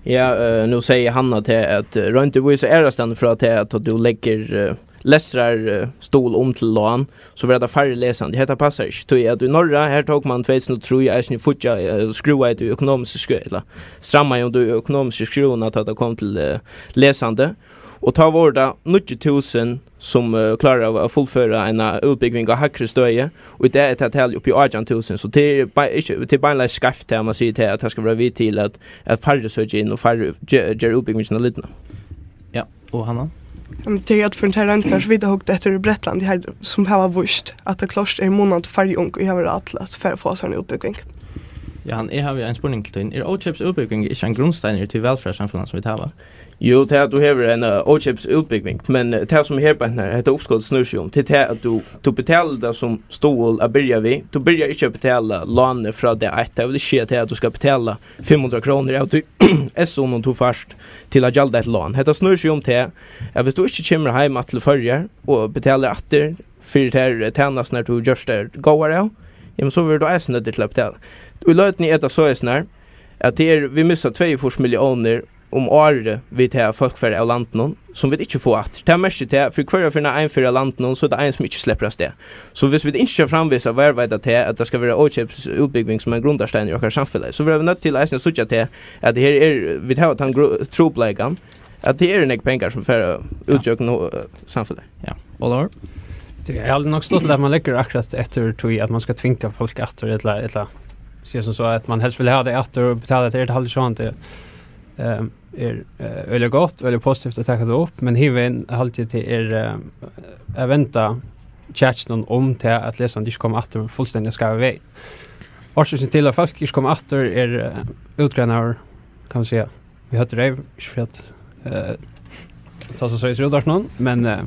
Ja, eh, nú segði Hanna til at, eh, royndir vísa aðrastaðni frá til at tú leggur, eh, lestrar, eh, stuðul um til lán, so verða tað færri lesandi. Hetta passar ikki, tí at í Norra, her tók man tvey túsund og trý eisini fíggja, eh, skrúvaði tí økonomisku skrú-, ella strammaði um tí økonomisku skrúvuna, tá tað kom til, eh, lesandi. Og tá vóru tað níggju túsund, sum, eh, kláraðu at fullføra eina útbúgving á hægri støði, og í dag er tað talið upp í átjan túsund, so tað er bei-, ikki, tað er beinleiðis skeivt, tað man sigur, tað at tað skal vera við til at, at færri søkja inn og færri ge-, gera útbúgvingina lidna. Ja, og Hanna? Ehm, tað er at fyri tær royndirnar, sum vit hava hugt eftir í Bretlandi, har, sum hava víst, at tað klárt er munandi færri ung, ið hava ráð til at fara og fáa sær eina útbúgving. Ja, Hanna, eg havi ein spurning til tín. Er ókeypis útbúgving ikki ein grundsteinur til vælferðarsamfelag, sum vit hava? Jú, tað er at tú hevur eina, eh, ókeypis útbúgving, men, eh, tað sum her beint nær, hetta uppskot snýr seg um, tað er tað at tú, tú betalir tað sum stuðul at byrja við. Tú byrjar ikki at betala lánið frá dag eitt. Tað vil ikki siga tað at tú skal betala fimm hundrað krónur av tí S U-num tú fært til at gjalda eitt lán. Hetta snýr seg um tað, at viss tú ikki kemur heim aftur til Føroyar og betalir aftur fyri tær, eh, tænasturnar, tú gjørst tær góðar av, jamen, so verður tú eisini noyddur til at betala. Í løtuni er tað soleiðis nær, at tað er, vit missa tveyogfýrs milliónir um árið við tað, at fólk fara av landinum, sum vit ikki fáa aftur. Tað merkir tað, fyri hvørja ferð ein fer av landinum, so er tað ein, sum ikki sleppur avstað. So viss vit ynskja framvegis at varðveita tað, at tað skal vera ókeypis útbúgving sum ein grundarstein í okkara samfelagi, so verða vit noydd til eisini at síggja tað, at her er, vit hava tann gru-, trupulleikan, at tað eru nógv pengar, sum fara, ja, út gjøgnum, eh, samfelagið. Ja. Ólavur? Tað er aldri nokk stuttligt at man leggur akkurat eftir tí at man skal tvinga fólk aftur, ella, ella siga sum so, at man helst vil hava tey aftur og betala tey, er tað aldri sjálvandi, eh, er, eh, øgiliga gott, øgiliga positivt at taka tað upp, men hinvegin haldi eg, tað er, eh, at venda kjakinum um tað, at lesandi ikki koma aftur fullstendiga skeivan veg. Orsøkin til, at fólk ikki koma aftur, er, eh, útgreinaður, kann man siga, í høvd og reyv, ikki fyri at, eh, tá so sigur í útvarpinum, men, eh,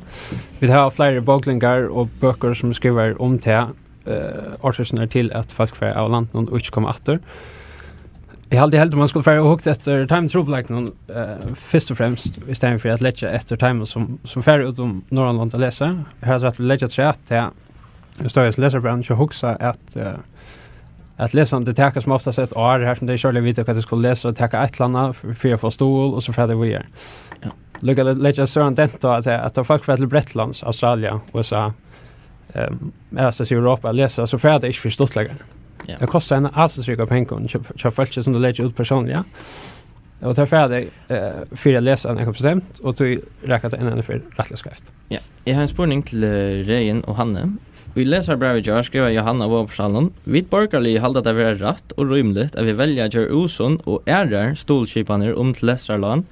vit hava fleiri bóklingar og bøkur, sum skriva um tað, eh, orsøkirnar til, at fólk fara av landinum og ikki koma aftur. Eg haldi heldur, man skuldi fara og hugt eftir teimum trupulleikunum, eh, fyrst og fremst, í staðin fyri at leggja eftir teimum, sum, sum fara út um Norðurlond at lesa. Her er tað at leggja afturat, tað er støðið til lesarabrævið, ikki at hugsa at, eh, at lesandi taka sum oftast eitt ár, har sum tey ikki ordiliga vita, hvat tey skulu lesa, og taka eitt ella annað f-, fyri at fáa stuðul, og so fara tey víðari. Ja. Líka le-, leggja stóran dent á, at, at tá fólk fara til Bretlands, Australia, U S A, ehm, aðrastaðni í Europa at lesa, so fara tey ikki fyri stuttleika. Ja. Tað kostar eina aðalsrika pengar hjá, hjá fólki, sum tú leggur út persónliga. Og tað fara tey, eh, fyri at lesa nakað bestemt, og tí rakar tað enn eina ferð rættiliga skeivt. Ja. Eg havi ein spurning til, eh, Regin og Hanne. Í lesarabrævi í gjár skrivar Jóhanna á Vágabókstalinum: "Vit borgarligu halda tað vera rætt og rímiligt, at vit velja at gera ÚSUN og aðrar stuðulsskipanir um til lestrarlán."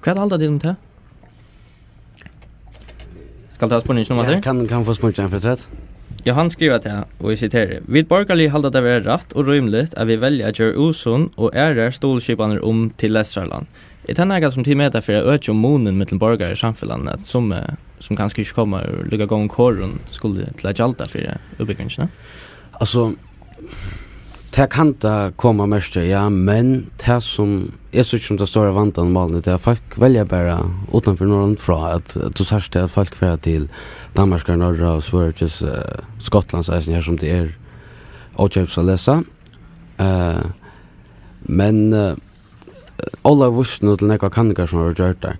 Hvat halda tit um tað? Skal eg taka spurningin umaftur? Ja, kann, kann fáa spurningin aftur, afturat? Jóhann skrivar tað, og eg siteri: "Vit borgarligu halda tað vera rætt og rímiligt, at vit velja at gera ÚSUN og aðrar stuðulsskipanir um til lestrarlán." Er tað nakað, sum tit meta fer at økja um munin millum borgarar í samfelagnum, at summi, sum kanska ikki koma úr líka góðum korum, skulu til at gjalda fyri útbúgvingina? Altso, tað kann tað koma at merkja, ja, men tað sum eg síggi sum tað stóra vandan í málinum, tað er, at fólk velja bara uttanfyri Norðurlond frá, at, at tú sært tað, at fólk fara til Danmarkar, Norra og Svøríkis, eh, Skotlands eisini, har sum tað er ókeypis at lesa. Eh, men, eh, Ólavur vísti nú til nakrar kanningar, sum vóru gjørdar.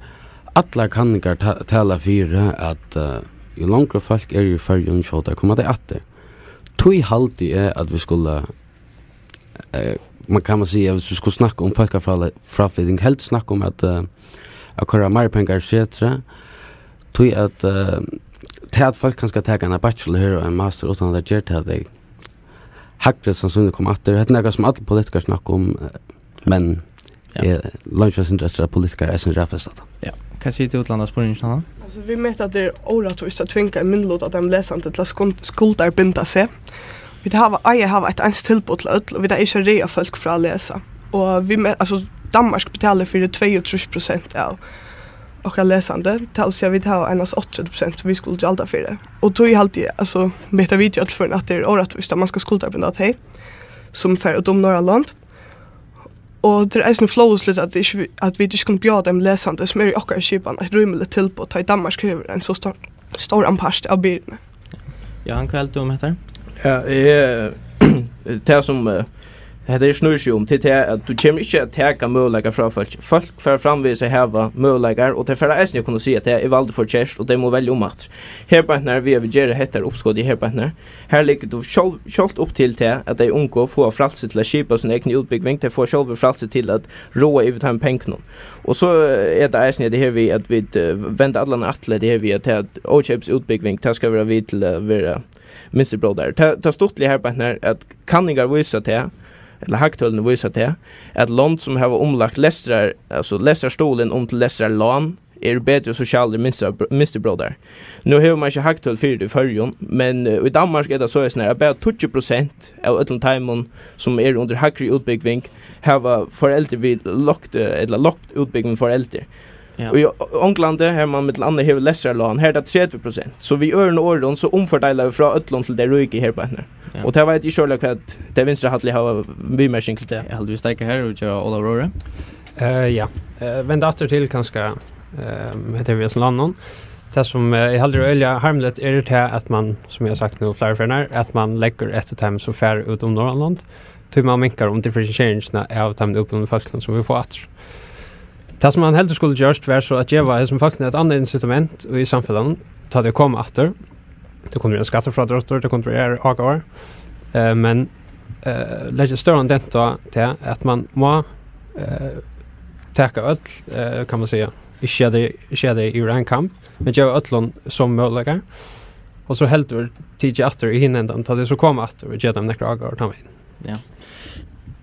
Allar kanningar ta-, tala fyri, at, eh, jú longri fólk eru í Føroyum, skjótari koma tey aftur. Tí haldi eg, at vit skulu, eh, man kann man siga, viss vit skulu snakka um fólkafrále-, fráflyting, heldur snakka um at, eh, at koyra meir pengar í Setrið, tí at, eh, tað at fólk kanska taka eina bachelor her og ein master uttan, at tað ger tað, at tey hægri sannsynliga koma aftur. Hetta er nakað, sum allir politikarar snakka um, eh, men Ja. Eg leingist eitt sindur eftir, at politikarar eisini raðfesta tað. Ja. Hvat sigur tú til handa spurningin, Hanna? Altso, vit meta, at tað er órættvíst at tvinga ein minniluta av teimum lesandi til at skund-, skuldarbinda seg. Vit hava, eiga at hava eitt eins tilboð til øll, og vit eiga ikki at ræða fólk frá at lesa. Og vit me-, altso, Danmark betalir fyri tveyogtrýss prosent av okkara lesandi. Tað vil siga, at vit hava einans áttaogtretivu prosent, vit skulu gjalda fyri. Og tí haldi eg, altso, meta vit í øllum førum, at tað er órættvíst, at man skal skuldarbinda tey, sum fara út um Norðurlond. Og tað er eisini flovisligt, at, ikki, at vit ikki kunnu bjóða teimum lesandi, sum eru í okkara skipan, eitt rímiligt tilboð, tá ið Danmark hevur ein so stór, stóran part av byrðuni. Johan, hvat heldur tú um hetta? Ja, eg, tað sum, eh, hetta her snýr seg um, til tað, at tú kemur ikki at taka møguleikar frá fólki. Fólk fara framvegis at hava møguleikar, og tey fara eisini at kunna siga, at tað er valdi forkert, og tey mugu velja umaftur. Her beint nær, við at vit gera hetta uppskotið her beint nær, her leggur tú sjálv, sjálvt upp til tað, at tey ungu fáa frælsi til at skipa sína egnu útbúgving, tey fáa sjálvi frælsi til at ráða yvir teimum pengunum. Og so, eh, er tað eisini hetta her við, at vit, eh, venda allan aftur til hetta her við, at tað ókeypis útbúgving, tað skal vera við til at vera mynsturbrótarar. Tað, tað stuttliga her beint nær, at kanningar vísa tað, ella hagtølini vísa tað, at lond sum hava umlagt lestrar-, altso lestrarstuðulin um til lestrarlán, eru betri sosialir mynstrar-, mynsturbrótarar. Nú hevur mann ikki hagtøl fyri tað í Føroyum, men, eh, í Danmark er tað soleiðis, at bara tíggju prosent av øllum teimum, sum eru undir hægri útbúgving, hava foreldur við lágt, eh, ella lágt útbúgvin foreldur. Ja. Og í Onglandi, har man millum annað hevur lestrarlán, har er tað tretivu prosent. So við øðrum orðum, so umfordeila vit frá øllum til tey ríku her beint nú. Ja. Og tað veit eg ikki ordiliga, hvat tey vinstru haldi hava viðmerking til tað. Eg haldi, vit steðga her og geva Ólavi orðið. Eh, ja. Eh, venda aftur til kanska, eh, hetta við hesum lánunum. Tað sum, eh, eg haldi er øgiliga harmiligt, er tað at man, sum eg havi sagt nú fleiri ferðir, at man leggur eftir teimum sum fara út um Norðurlond, tí man minkar um differentieringina av teimum útbúgvnu fólkunum sum vit fáa aftur. Tað sum man heldur skuldi gjørt, var so at geva hesum fólkunum eitt annað incitament í samfelagnum, tá tey koma aftur. Tað kundi verið ein skattafrádráttur, tað kundi verið aðrar ágóðar. Eh, men, eh, leggja stóran dent á tað, at man má, eh, taka øll, eh, kann man siga, ikki skera tey, skera tey yvir ein kam, men geva øllum somu møguleikar. Og so heldur tikið aftur í hin endan, tá tey so koma aftur og geva teimum nakrar ágóðar tann vegin. Ja.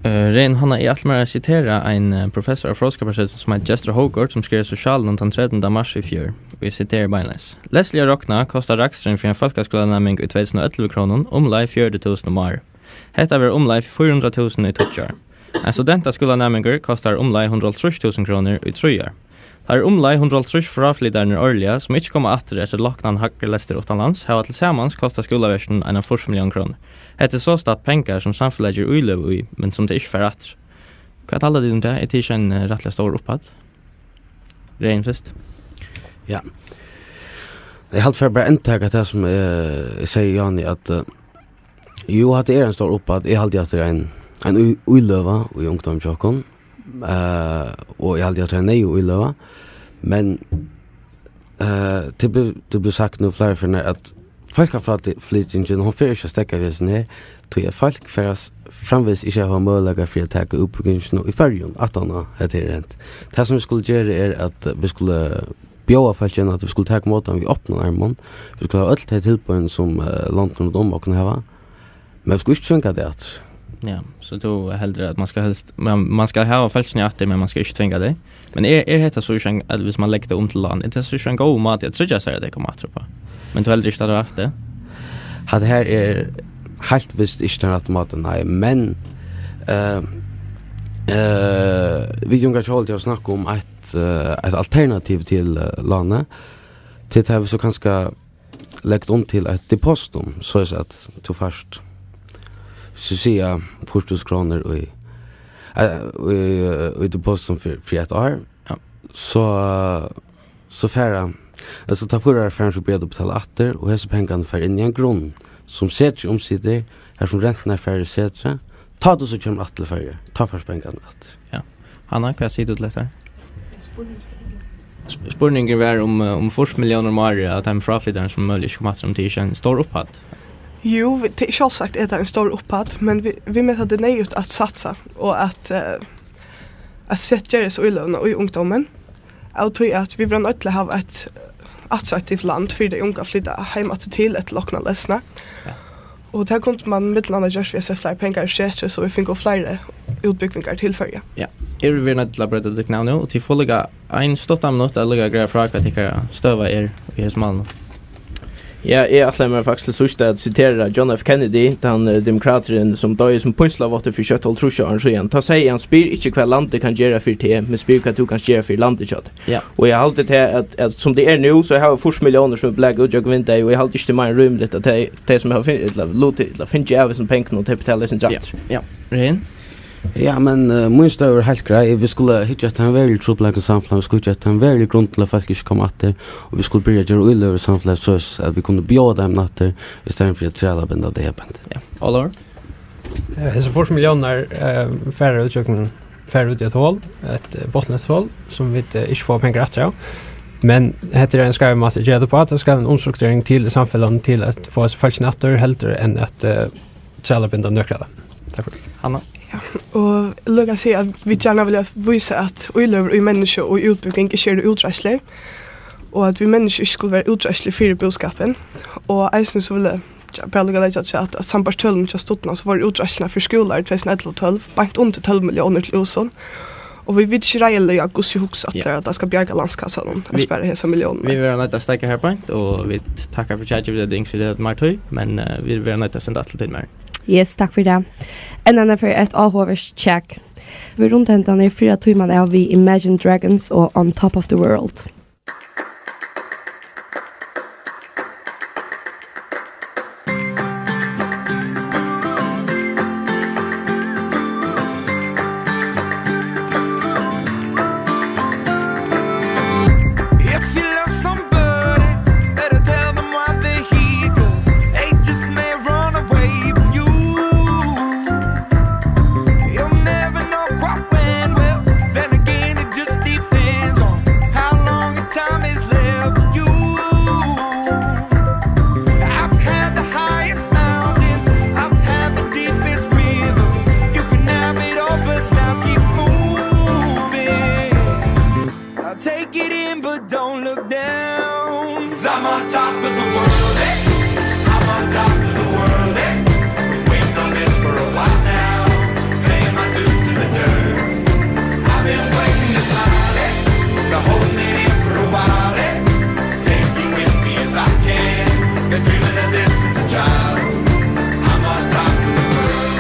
Eh, Regin, Hanna, eg ætli mær at sitera ein, eh, professor av Fróðskaparsetrinum sum eitur Gestur Hougaard, sum skreiv í Sosialinum tann trettanda mars í fjør, og eg siteri beinleiðis: "Leysliga roknað kostar raksturin fyri ein fólkaskúlanæming í tvey túsund og ellivu krónum umleið fjøruti túsund um árið. Hetta verður umleið fýra hundrað túsund í tíggju ár. Ein studentaskúlanæmingur kostar umleið hundrað og hálvtrýss túsund krónur í trý ár. Tað eru umleið hundrað og hálvtrýss fráflytararnir árliga, sum ikki koma aftur eftir loknan hægri lestur uttanlands, hava til samans kostað skúlaverkinum einar fýrs milliónir krónur. Hetta er sostatt pengar, sum samfelagið ger íløgu í, men sum tað ikki fær aftur." Hvat halda tit um tað? Er tað ikki ein, eh, rættiliga stór upphædd? Regin fyrst. Ja. Eg haldi, fyri bara at endurtaka tað, sum, eh, eg segði, Jani, at, eh, jú, hatta er ein stór upphædd. Eg haldi, at tað er ein, ein í-, íløga í ungdóminum hjá okkum. Eh, og eg haldi, at tað er ein neyðug íløga. Men, eh, tað blir, tað blir sagt nú fleiri ferðir, at fólkaflytingin, hon fer ikki at steðga við hesum her, tí at fólk fara s-, framvegis ikki at hava møguleika fyri at taka útbúgvingina í Føroyum, aftan á hetta er hent. Tað, sum vit skulu gera, er, at vit skulu bjóða fólki inn, at vit skulu taka ímóti teimum við opnum armum. Vit skulu hava øll tey tilboðini, sum, eh, londini rundt um okkum hava. Men vit skulu ikki tvinga tey aftur. Ja, so tú heldur, at man skal helst, man, man skal hava fólkini aftur, men man skal ikki tvinga tey. Men er, er hetta so ikki ein, at viss man leggur tað um til lán, er tað so ikki ein góður máti at tryggja sær, at tey koma aftur uppá? Men tú heldur ikki, tað er rætt, tað? Hatta her er heilt vist ikki tann rætti mátin, nei, men, eh, eh, vit gongu sjálv til at snakka um eitt, eh, eitt alternativ til, eh, lánið, til tað, viss tú kanska leggur um til eitt depositum, soleiðis at tú fært, so siga, fýrs túsund krónur í, eh, í, í depositum fyri, fyri eitt ár, ja, so, so fara, altso, tá fýra ár fara, so byrja at betala aftur, og hesir pengarnir fara inn í ein grunn, sum setrið umsitur, har sum renturnar fara í setrið, tá tú so kemur aftur til Føroyar, tá fært tú pengarnar aftur. Ja. Hanna, hvat sigur tú til hetta? Sp-, spurningurin var um, eh, um fýrs milliónir um árið av teimum fráflytarum, sum møguliga ikki koma aftur, um tað ikki er ein stór upphædd. Jú, vi-, tað er sjálvsagt, er tað ein stór upphædd, men vi, vit meta, at tað er neyðugt at satsa, og at, eh, at seta, gera hesa íløguna í ungdómin, av tí at vit verða noydd til at hava eitt attraktivt land fyri tey ungu at flyta heim aftur til eftir lokna lesnað. Ja. Og tað kundi man millum annað gjørt við at sett fleiri pengar í setrið, so vit fingu fleiri útbúgvingar til Føroya. Ja. Eg vil vera nøgd til at broyta títt navn nú, og tit fáa líka ein stuttan minutt at líka greiða frá, hvat tykkara støða er í hesum málinum. Ja, eg ætlaði mær faktiskt til síðst at sitera John F. Kennedy, tann, eh, demokraturin, sum doyði sum pínsluváttur fyri skjótt hálvtrýss árum síðan. Tá segði hann: "Spyr ikki, hvat landið kann gera fyri teg, men spyr, hvat tú kanst gera fyri landið hjá tær." Ja. Og eg haldi til at, at sum tað er nú, so hava fýrs milliónir sum er blakað út gjøgnum vindeygað, og eg haldi ikki, tað er meir enn rímiligt, at tey, tey sum hava fin-, ella lutið, ella fingið av hesum pengunum, tey betala seg Ja, aftur. Ja. Regin? Ja, men, eh, mín støða er heilt greið. Vit skulu hyggja eftir ein veruligan trupulleika í samfelagnum. Vit skulu hyggja eftir ein veruligan grund til, at fólk ikki koma aftur. Og vit skulu byrja at gera íløgur í samfelagið, soleiðis at vit kunnu bjóða teimum aftur, í staðin fyri at trælabinda tey her beint. Ja. Ólavur? Eh, hesar fýrs milliónirnar, eh, fara út gjøgnum, fara út í eitt hol, eitt, eh, botnleyst hol, sum vit, eh, ikki fáa pengar aftur av. Men hetta er ein skeivur máti at gera tað uppá. Tað skal ein umstrukturering til í samfelagnum til at fáa hesi fólkini aftur, heldur enn at, eh, trælabinda nøkur av teimum. Takk fyri. Hanna? Ja, og líka siga, at vit gjarna vilja vísa, at íløgur í menniskju og í útbúgving ikki eru útreiðslur, og at vit menniskju ikki skulu vera útreiðslur fyri búskapin. Og eisini so vil eg bara líka leggja til, at, at sambært tølunum hjá Studna, so vóru útreiðslurnar fyri skúlar í tvey túsund og ellivu tólv beint undir tólv milliónir til ÚSUN. Og vit vita ikki reiðiliga, hvussu hugsa Ja. ætlar, at tað skal bjarga landskassanum at Vit spara hesar milliónirnar. Vit verða noydd at steðga her beint, og vit takka fyri kjakið, vit hava ynskt, vit hava meir tíð, men, eh, vit verða noydd at senda alt til tín meir. Yes, takk fyri tað. Enn einaferð eitt áhugavert kjak. Vit runda hendan fyrra tíman av við Imagine Dragons og On Top of the World. If you love somebody, better tell them why they're here, 'cause they just may run away from you. You'll never know quite when, well, then again, it just depends on how long your time is left for you. I've had the highest mountains, I've had the deepest river. You can have it all, but life keeps moving. I'll take it in, but don't look down. 'Cause I'm on top of the world, eh? I'm on top of the world, eh? Waiting on this for a while now. Paying my dues to the dirt. I've been waiting to smile, eh? Been holding it in for a while, eh? Take you with me if I can. Been dreaming of this since a child. I'm on top of the world.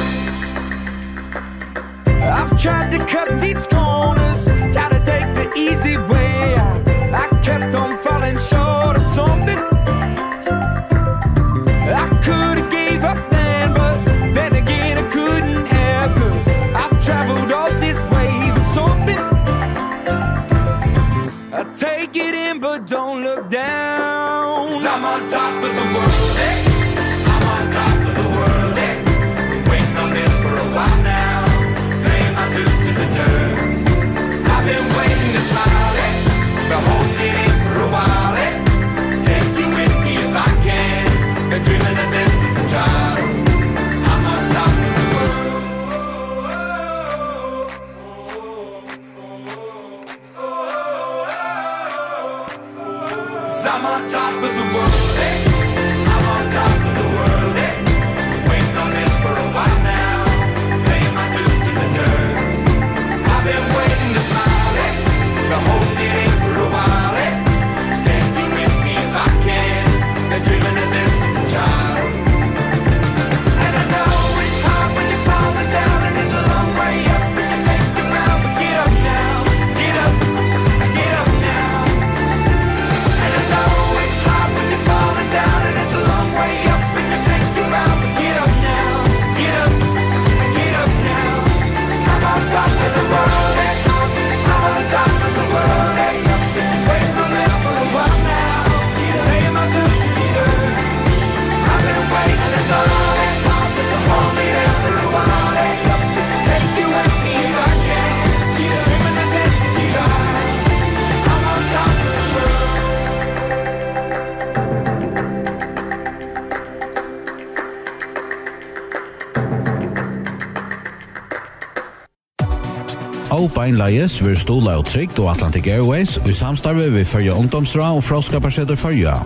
I've tried to cut these corners, tried to take the easy way out. I kept on falling short of something. I could have gave up then, but then again I couldn't have, 'cause I've traveled all this way for something. I take it in, but don't look down. 'Cause I'm on top of the world, eh? I'm on top of the world, eh? Waiting on this for a while now. Paying my dues to the dirt. I've been waiting to smile, eh? Been holding it in for a while, eh? Take you with me if I can. Been dreaming of this since a child. I'm on top of the world. 'Cause I'm on top of the world, eh? I'm on top of the world, eh? Waiting on this for a while now. Paying my dues to the dirt. I've been waiting to smile, eh? Been holding it in for a while, eh? Take you with me if I can. Been dreaming of this since a child. And I know it's hard when you're falling down, and it's a long way up, and you think you're out, but get up now. Get up, get up now. And I know it's hard when you're falling down, and it's a long way up, and you think you're out, but get up now. Get up, get up now. 'Cause I'm on top of the world, eh? I'm on top of the world, eh? Waiting on this for a while now. Paying my dues to the dirt. I've been waiting on this all this time, but the only way for a while, eh? Take you with me if I can. Dreaming of this in your eyes. I'm on top of the world. Óbeinleiðis verður stuðlað av Trygd og Atlantic Airways í samstarvi við Føroya Ungdómsráð og Fróðskaparsetur Føroya.